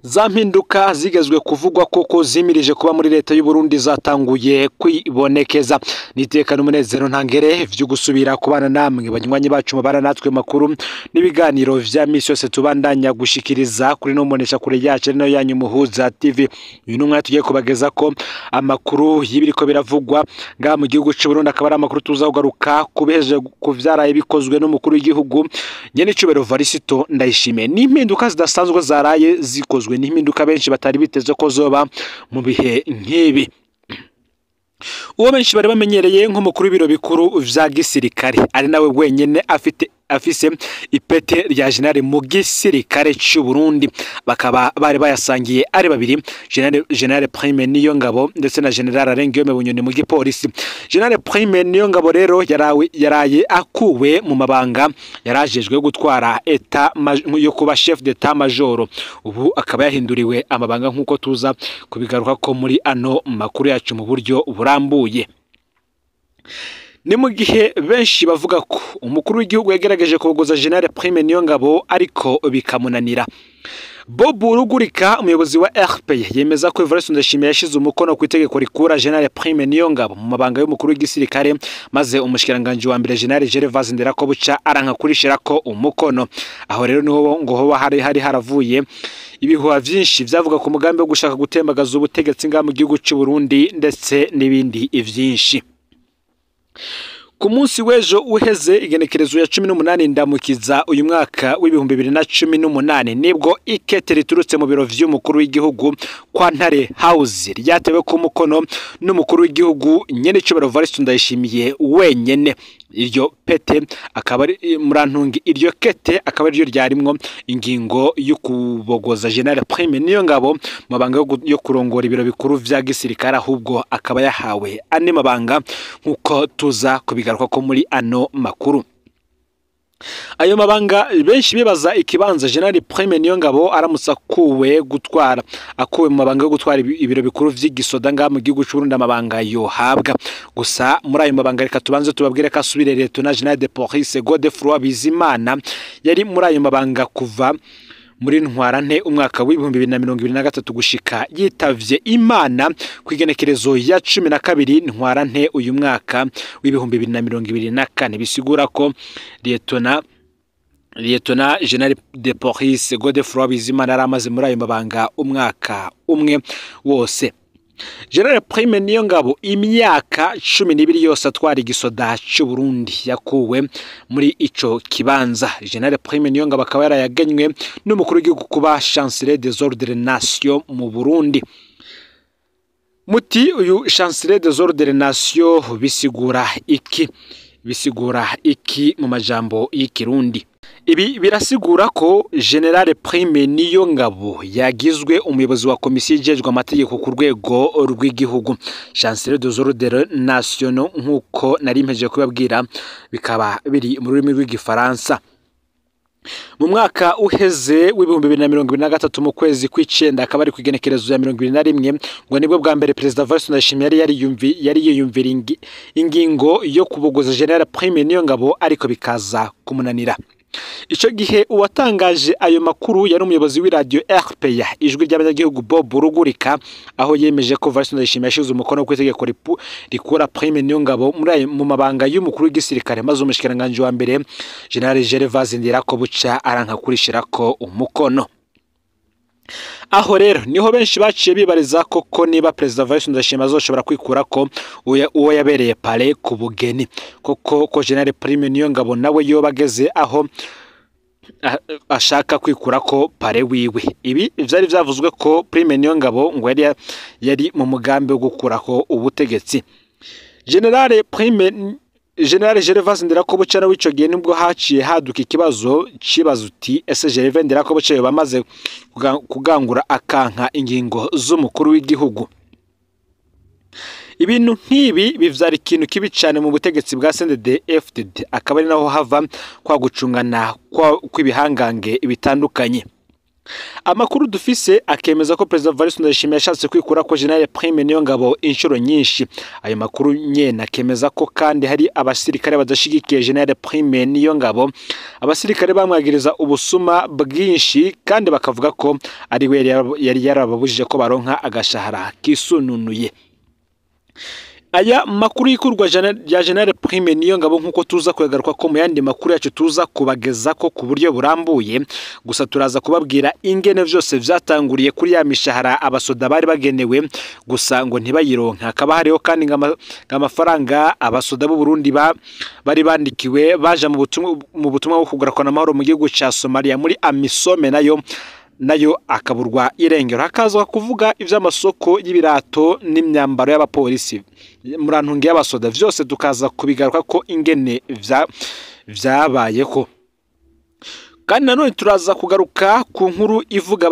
Za mpinduka zigezwe kuvugwa koko zimirije kuba muri leta y'u Burundi zatanguye kwibonekeza. Nitekana umunezero ntangere vyo gusubira kubana namwe banywanyi bacu mubana natwe makuru n'ibiganiro vya misi yose tubandanya gushikiriza kuri no monesha kure yacu no yanyu Muhuza TV. Uyu numwe tugiye kubageza ko amakuru y'ibiriko biravugwa nga mu gihugu cy'u Burundi, akaba ari amakuru tuzagaruka kubeje kuvyaraye bikozwe n'umukuru w'igihugu nyene Cubero Varisito Ndayishimiye. Ni impinduka zidasanzwe zaraye zikozwe, ni impinduka benshi batari biteze ko zoba mu bihe nk'ibi. Uwo benshi bari bamenyereye nk'umukuru w'ibiro bikuru vya gisirikare, ari nawe wenyene afise ipete rya general mu gisirikare cy'u Burundi, bakaba bari bayasangiye ari babiri, General Prime Niyongabo ndetse na General Arengiyome Bunyoni mu gipolisi. General Prime Niyongabo rero yaraye akuwe mu mabanga yarajejwe gutwara eta yo kuba chef d'état major, ubu akaba yahinduriwe amabanga nk'uko tuza kubigaruka ko muri ano makuru yacu mu buryo burambuye. Ni mu gihe benshi bavuga ko umukuru w'igihugu yagerageje kubogoza General Prime Niyongabo ariko bikamunanira. Bob Rugurika, umuyobozi wa RP, yemeza ko Evariste Ndayishimiye yashize umukono ku itegeko rikura General Prime Niyongabo mu mabanga y'umukuru w'igisirikare, maze umushikiranganje wa mbere General Gervais Nderakobuca aranka kurishirako umukono. Aho rero niho ngo hoba hari haravuye ibihuha vyinshi vyavuga ku mugambi wo gushaka gutembagaza ubutegetsi nga mu gihugu cy'u Burundi ndetse n'ibindi vyinshi. Ku munsi w'ejo uheze igenekerezo ya 18 ndamukiza uyu mwaka w'ibihumbi 2018, nibwo ikete riturutse mu biro vy'umukuru w'igihugu kwa Ntare House ryatewe ku mukono n'umukuru w'igihugu nyene Cubero Varisito Ndayishimiye wenyene. Iryo pete akaba ari murantungi, iryo kete akaba ariryo ryarimwo ingingo yo kubogoza General Prime Niyongabo mabanga yo kurongora ibiro bikuru vya gisirikare, ahubwo akaba yahawe ane mabanga nkuko tuza kubigaruka ko muri ano makuru. Ayo mabanga benshi bibaza ikibanza General Prime Niyongabo aramutse akuwe gutwara, akuwe mu mabanga yo gutwara ibiro bikuru vy'igisoda nga mu gihugu cy'u Burundi, amabanga yohabwa. Gusa muri ayo mabanga reka tubanze tubabwire ko asubire Lieutenant General de Police Godefroid Bizimana yari muri ayo mabanga kuva muri ntwarante umwaka w'ibihumbi 2023 gushika yitavye Imana ku igenekerezo ya 12 ntwarante uyu mwaka w'ibihumbi 2024. Bisigura ko Lieutenant General de Police Godefroid Bizimana yaramaze muri ayo mabanga umwaka umwe wose. General Prime Niyongabo imyaka 12 yose atwara igisoda cy'u Burundi yakuwe muri ico kibanza. General Prime Niyongabo akaba yarayagenywe n'umukuru w'igihugu kuba Chancelier des Ordres Nations mu Burundi. Muti uyu Chancelier des Ordres Nations bisigura iki? Bisigura iki mu majambo y'ikirundi? Ibi birasigura ko General Prime Niyongabo yagizwe umuyobozi wa komisiyo ijejwe amategeko ku rwego rw'igihugu, Chancelier des Ordres Nationaux, nkuko nari mpejeje kubabwira, bikaba biri mu rurimi rw'igifaransa. Mu mwaka uheze w'ibihumbi 2023 mu kwezi kw'icenda, akaba ari kugenekerezo ya 21, ngo nibwo bwa mbere Perezida Evariste Ndayishimiye yari yiyumvira ingingo yo kubogoza General Prime Niyongabo ariko bikaza kumunanira. Ico gihe uwatangaje ayo makuru yari umuyobozi w'iradio RPA ijwi ry'abanyagihugu Bob Rugurika, aho yemeje ko Evariste Ndayishimiye yashize umukono ku itegeko rikura Prime Niyongabo muri mu mabanga y'umukuru w'igisirikare, maze umushikiranganje wa mbere General Gervais Nderakobuca aranka kurishirako umukono. Aho rero niho benshi baciye bibariza koko niba Perezida Evariste Ndayishimiye azoshobora kwikura ko uwo yabereye pale ku bugeni, koko ko General Prime Niyongabo nawe yoba ageze aho ashaka kwikura ko pare wiwe. Ibi vyari vyavuzwe ko Prime Niyongabo ngo yari mu mugambi wo gukurako ubutegetsi. General Prime General Gervais Nderakobuca nawe ico gihe nibwo haciye haduka ikibazo cibaza uti ese Gervais Nderakobuca yoba amaze kugangura akanka ingingo z'umukuru w'igihugu. Ibintu nk'ibi bivyara ikintu kibi cane mu butegetsi bwa CNDD-FDD, akaba ari naho hava kwa gucungana kw'ibihangange bitandukanye. Amakuru dufise akemeza ko Perezida Evariste Ndayishimiye yashatse kwikura ko General Prime Niyongabo inshuro nyinshi. Ayo makuru nyene akemeza ko kandi hari abasirikare badashigikiye General Prime Niyongabo, abasirikare bamwagiriza ubusuma bwinshi kandi bakavuga ko ari we yari yarababujije ko baronka agashahara kisununuye. Aya makuru y'ikurwa rya General Prime Niyongabo nkuko tuza kuyagaruka ko mu yandi makuru yacu tuza kubageza ko ku buryo burambuye, gusa turaza kubabwira ingene vyose vyatanguriye kuri ya mishahara abasoda bari bagenewe gusa ngo ntibayironka. Hakaba hariho kandi amafaranga abasoda b'u Burundi bari bandikiwe baja mu butumwa bwo kugarukana amahoro mu gihugu ca Somalia muri AMISOM, nayo akaburwa irengero. Hakazwa kuvuga ivy'amasoko y'ibirato n'imyambaro y'abapolisi murantungi y'abasoda, vyose tukaza kubigaruka ko ingene vyabayeko. Kandi nanone turaza kugaruka ku nkuru ivuga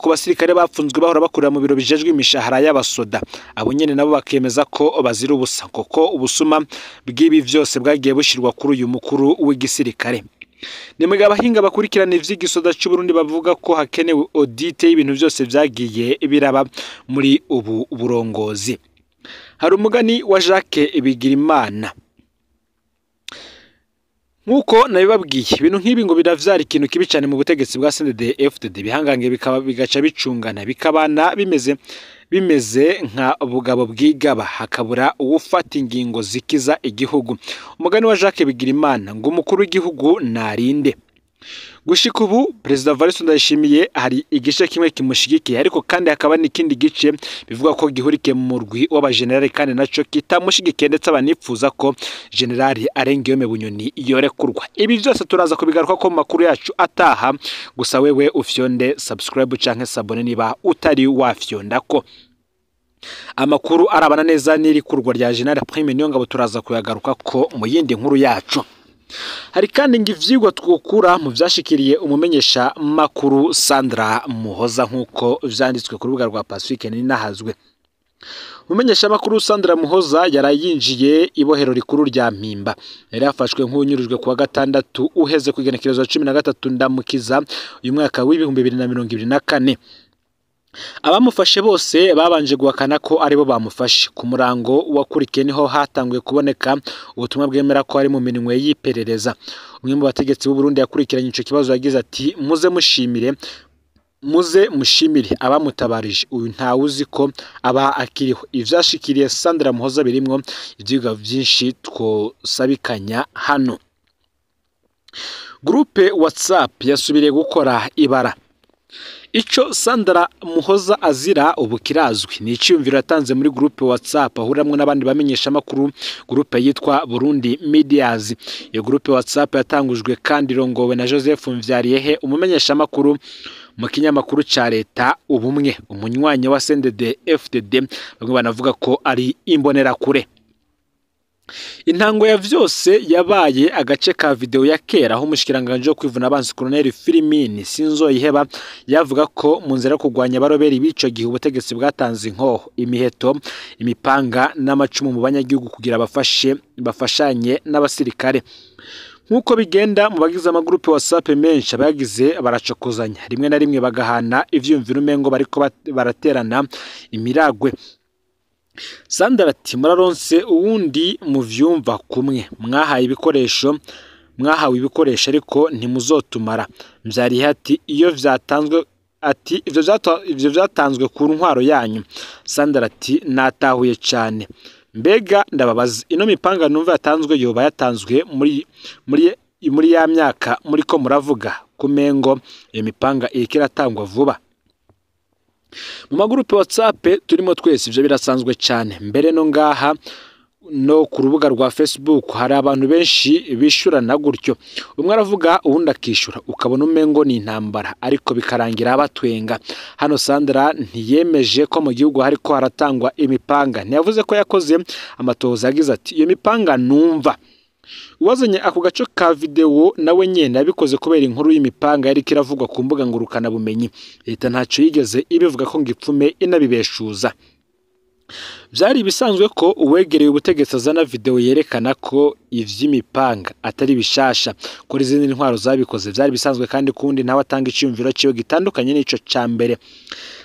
ku basirikare bapfunzwe bahora bakorera mu biro bijejwe imishahara y'abasoda. Abo nyene nabo bakemeza ko bazira ubusa, kuko ubusuma bw'ibi vyose bwagiye bushirwa kuri uyu mukuru w'igisirikare. Ni mugihe abahinga bakurikirana ivy'igisoda c'u Burundi bavuga ko hakenewe audit y'ibintu vyose vyagiye biraba muri ubu burongozi. Hari umugani wa Jacques Bigirimana. Nkuko nabibabwiye, ibintu nk'ibi ngo biravyara ikintu kibi cyane mu butegetsi bwa CNDD-FDD, bihangange bikaba bigaca bicungana bikabana bimeze nka bugabo bwigaba, hakabura uwufata ingingo zikiza igihugu. Umugani wa Jacques Bigirimana ngo umukuru w'igihugu narinde. Gushika ubu Perezida Evariste Ndayishimiye hari igice kimwe kimushigikiye, ariko kandi hakaba n'ikindi gice bivuga ko gihurikiye mu murwi w'abagenerali kandi naco kitamushigikiye, ndetse abanipfuza ko General Arengiyome Bunyoni yorekurwa. Ibi byose turaza kubigaruka ko mu makuru yacu ataha, gusa wewe ufyonde subscribe canke sabone niba utari wafyonda ko. Amakuru arabana neza n'irikurwa rya General Prime Niyongabo turaza kuyagaruka ko mu yindi nkuru yacu. Hari kandi ngo ivyigwa twokura mu vyashikiriye umumenyesha makuru Sandra Muhoza nkuko vyanditswe ku rubuga rwa Pacifique Ninahazwe. Umumenyesha makuru Sandra Muhoza yarayinjiye ibohero rikuru rya Mpimba. Yari yafashwe nk'unyurujwe kuwa gatandatu uheze ku igenekerezo 13 Ndamukiza uyu mwaka w'2024. Abamufashe bose babanje guhakana ko aribo bamufashe. Ku murango wakurikiye niho hatanguye kuboneka ubutumwa bwemera ko ari mu minwe y'iperereza. Umwe mu bategetsi b'u Burundi yakurikiranye ico kibazo yagize ati: muze mushimire abamutabarije, uyu ntawuzi ko aba akiriho. Ivyashikiriye Sandra Muhoza birimwo ivyigwa vyinshi twosabikanya hano. Groupe WhatsApp yasubiriye gukora ibara. Ico Sandra Muhoza azira ubu kirazwi ni iciyumviro yatanze muri groupe WhatsApp ahuramwe n'abandi bamenyesha makuru, groupe yitwa Burundi Medias. Iyo groupe WhatsApp yatangujwe kandi irongowe na Joseph Mvyariyehe, umumenyesha makuru mu kinyamakuru ca leta Ubumwe, umunywanyi wa CNDD-FDD, bamwe banavuga ko ari imbonerakure. Intango ya vyose yabaye agace ka video ya kera aho umushikiranganje wo kwivuna abansi Colonel Filimini Sinzoyiheba yavuga ko mu nzira yo kurwanya abaroberi b'ico gihe ubutegetsi bwatanze inkoho, imiheto, imipanga n'amacumu mu banyagihugu kugira bafashanye n'abasirikare. Nkuko bigenda mu bagize amagrupe WhatsApp menshi, abagize baracokozanya rimwe na rimwe bagahana ivyumviro umengo bariko baraterana imiragwe. Sandra ati: muraronse uwundi muvyumva kumwe, mwahawe ibikoresho ariko ntimuzotumara. Mvyarihe ati: iyo vyatanzwe, ati ivyo vyatanzwe ku ntwaro yanyu. Sandra ati: natahuye cane, mbega ndababaza, ino mipanga numva yatanzwe yoba yatanzwe muri ya myaka muriko muravuga, kumengo iyo mipanga iriko iratangwa vuba. Mu magurupe WhatsApp turimo twese ivyo birasanzwe cyane. Mbere no ngaha no ku rubuga rwa Facebook hari abantu benshi bishurana gutyo, umwe aravuga uwundi akishura, ukabona umengo ni intambara, ariko bikarangira batwenga. Hano Sandra ntiyemeje ko mu gihugu hariko haratangwa imipanga, ntiyavuze ko yakoze amatohoza. Yagize ati: iyo mipanga numva. Uwazanye ako gace ka video nawe nyene yabikoze kubera inkuru y'imipanga yari kiravugwa ku mbuga ngurukana bumenyi. Leta ntaco yigeze ibivuga ko ngipfume inabibeshuza. Vyari ibisanzwe ko uwegereye ubutegetsi azana video yerekana ko ivy'imipanga atari bishasha, ko izindi ntwaro zabikoze. Vyari bisanzwe kandi kundi ntawe atanga iciyumviro ciwe gitandukanye n'ico ca mbere.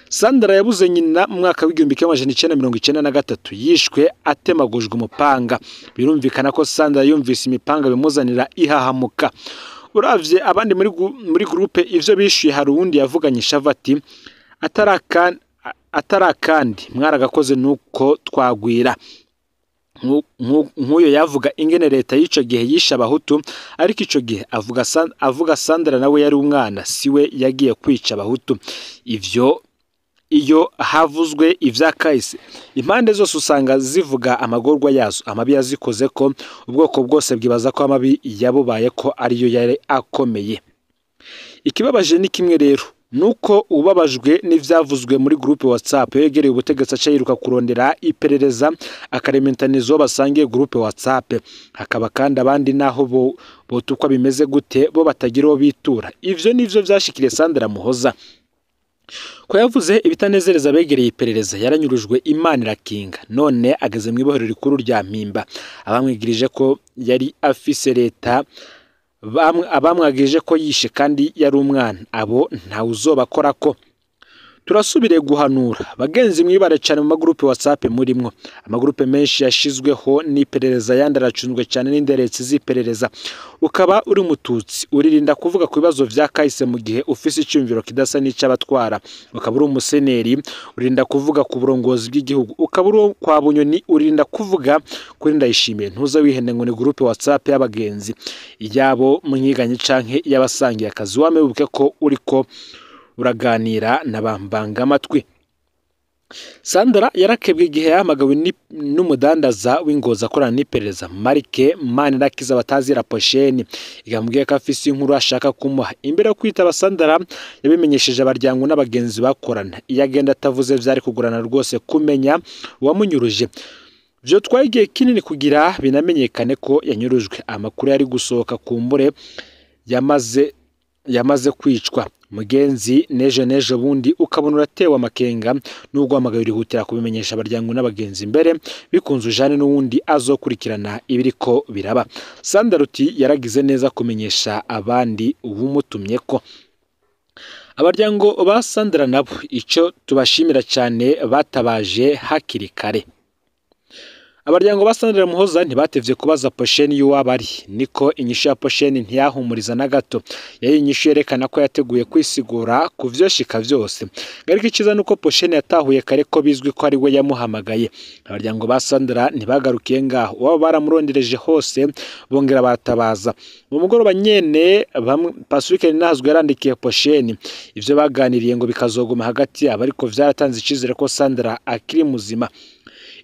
Sandra yabuze nyina mu mwaka w'1993, yishwe atemagujwe umupanga. Birumvikana ko Sandra yumvise imipanga bimuzanira ihahamuka. Uravye abandi muri groupe ivyo bishuye, hari uwundi yavuganye ishavu ati atarakandi mwaragakoze nuko twagwira. Nk'uyo yavuga ingene leta y'ico gihe yishe abahutu, ariko ico gihe avuga Sandra nawe yari umwana, siwe yagiye kwica abahutu. Ivyo iyo havuzwe ivya kahise, impande zose usanga zivuga amagorwa yazo, amabi yazikoze, ko ubwoko bwose bwibaza ko amabi yabubaye ko ariyo yari akomeye. Ikibabaje ni kimwe rero, nuko ubabajwe n'ivyavuzwe muri groupe WhatsApp yegereye ubutegetsi aca yiruka kurondera iperereza, akarementanizo basangiye groupe WhatsApp. Hakaba kandi abandi naho bo botukwa bimeze gute, bo batagira uwo bitura. Ivyo nivyo vyashikiriye Sandra Muhoza. Ko yavuze ibitanezereza abegereye iperereza, yaranyurujwe, Imana irakinga, none ageze mu ibohero rikuru rya Mpimba. Abamwigirije ko yari afise leta, abamwagirije ko yishe kandi yari umwana, abo ntawe uzobakorako. Turasubire guhanura bagenzi, mwibare cyane mu magroupe WhatsApp murimwo. Amagroupe menshi yashizweho n'iperereza, yandi aracunzwe cyane n'inderetsi z'iperereza. Ukaba uri mututsi, uririnda kuvuga ku bibazo vya kahise mu gihe ufise icyumviro kidasa n'ic'abatwara. Ukaba uri umuseneri, urinda kuvuga ku burongozi bw'igihugu. Ukaba uri kwa Bunyoni, urinda kuvuga kuri Ndayishimiye. Ntuza wihende ngo ni groupe WhatsApp y'abagenzi, iyabo mwiganye canke y'abasangiye akazi. Wame wibuke ko uriko uraganira na bambanga amatwi. Sandra yarakebwe igihe yahamagawe n'umudandaza w'ingozi akorana n'iperereza, Marike Manirakiza batazira Posheni, igamubwiye ko afise inkuru ashaka kumuha. Imbere yo kwitaba, Sandra yabimenyesheje abaryango n'abagenzi bakorana. Iyo agenda atavuze vyari kugorana rwose kumenya uwamunyuruje. Vyotwaye igihe kinini kugira binamenyekane ko yanyurujwe. Amakuru yari gusohoka kumbure yamaze kwicwa. Mugenzi, nejo nejo bundi ukabona uratewe amakenga n'ubwo hamagaye, urihutira kubimenyesha abaryango n'abagenzi, mbere bikunze ujane n'uwundi azokurikirana ibiriko biraba. Sandra uti yaragize neza kumenyesha abandi uwumutumye ko. Abaryango ba Sandra nabo ico tubashimira cyane, batabaje hakiri kare. Abaryango ba Sandra Muhoza ntibatevye kubaza Posheni y'uwaba ari. Niko inyishu ya Posheni ntiyahumuriza na gato, yari inyishu yerekana ko yateguye kwisigura ku vyoshika vyose. Ariko iciza nuko Posheni yatahuye kare ko bizwi ko ari we yamuhamagaye. Abaryango ba Sandra ntibagarukiye ngaho, waba baramurondereje hose, bongera baratabaza. Mu mugoroba nyene Pacifique Ninahazwe yarandikiye Posheni ivyo baganiriye ngo bikazoguma hagati yabo, ariko vyaratanze icizere ko Sandra akiri muzima.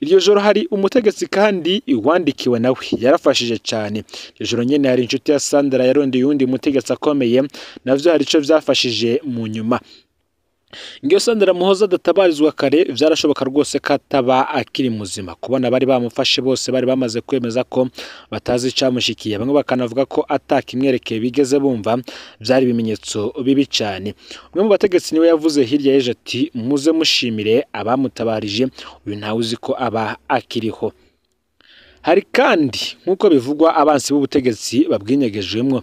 Iryo joro hari umutegetsi kandi iwandikiwe nawe yarafashije cyane. Iryo joro nyene hari inshuti ya Sandra yarondeye uwundi mutegetsi akomeye, navyo hari ico vyafashije mu nyuma. Ngiyo Sandra Muhoza adatabarizwa kare, vyarashoboka rwose ko ataba akiri muzima. Kubona bari bamufashe bose bari bamaze kwemeza ko batazi icamushikiye, bamwe bakanavuga ko atakimwerekeye bigeze bumva, vyari ibimenyetso bibi cyane. Umwe mu bategetsi niwe yavuze hirya y'ejo ati muze mushimire abamutabarije, uyu ntawe uzi ko aba akiriho. Hari kandi nk'uko bivugwa abansi b'ubutegetsi babwinyegejwemwo.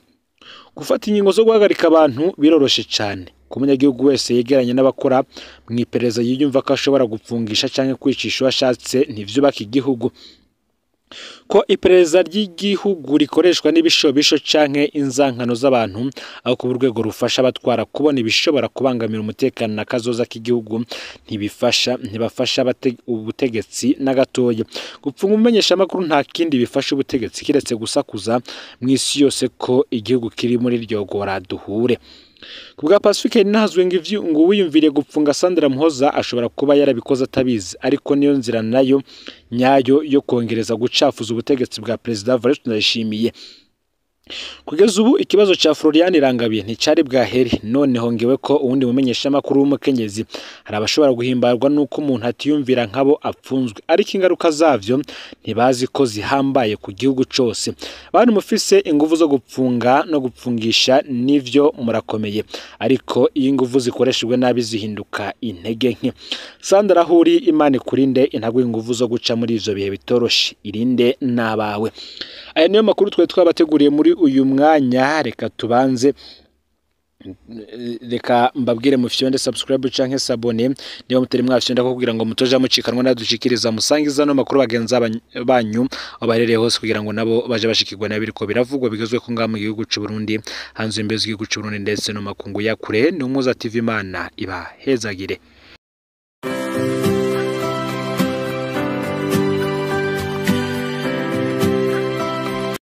Gufata ingingo zo guhagarika abantu biroroshe cyane. Ku munyagihugu wese yegeranye n'abakora mu iperereza yiyumva ko ashobora gupfungisha canke kwicisha uwo ashatse, ntivyubaka igihugu. Ko iperereza ry'igihugu rikoreshwa n'ibishobisho canke inzankano z'abantu, aho kuba urwego rufasha abatwara kubona ibishobora kubangamira umutekano na kazoza k'igihugu, ntibifasha ntibafasha ubutegetsi na gatoya. Gupfunga umumenyeshamakuru nta kindi bifasha ubutegetsi kiretse gusakuza mu isi yose ko igihugu kiri muri ryogora duhure. Ku bwa Pacifique Ninahazwe, ngo uwiyumviriye gupfunga Sandra Muhoza ashobora kuba yarabikoze atabizi, ariko niyo nzira nayo nyayo yo kongereza gucafuza ubutegetsi bwa Perezida Evariste Ndayishimiye. Kugeza ubu ikibazo ca Florian Irangabiye nticari bwahere, none hongewe ko uwundi mumenyeshamakuru w'umukenyezi. Hari abashobora guhimbarwa n'uko umuntu atiyumvira nkabo apfunzwe, ariko ingaruka zavyo ntibazi ko zihambaye ku gihugu cose. Bantu mufise inguvu zo gupfunga no gupfungisha nivyo murakomeye, ariko iyo inguvu zikoreshejwe nabi zihinduka intege nke. Sandra Huri, Imana ikurinde intaguha inguvu zo guca muri ivyo bihe bitoroshe, irinde n'abawe. Aya niyo makuru twari twabateguriye muri uyu mwanya. Reka tubanze, reka mbabwire mufyonde subscribe canke s'abonner niba mutari mwafyonda ko, kugira ngo mutoja mucikanwa nadushikiriza, musangiza no makuru bagenzi banyu aho baherereye hose, kugira ngo nabo baje bashikirwa n'abiriko biravugwa bigezwe ko ngaha mu gihugu c'u Burundi, hanze imbibe z'igihugu c'u Burundi, ndetse no makungu ya kure. Ni Umuza TV, Imana ibahezagire.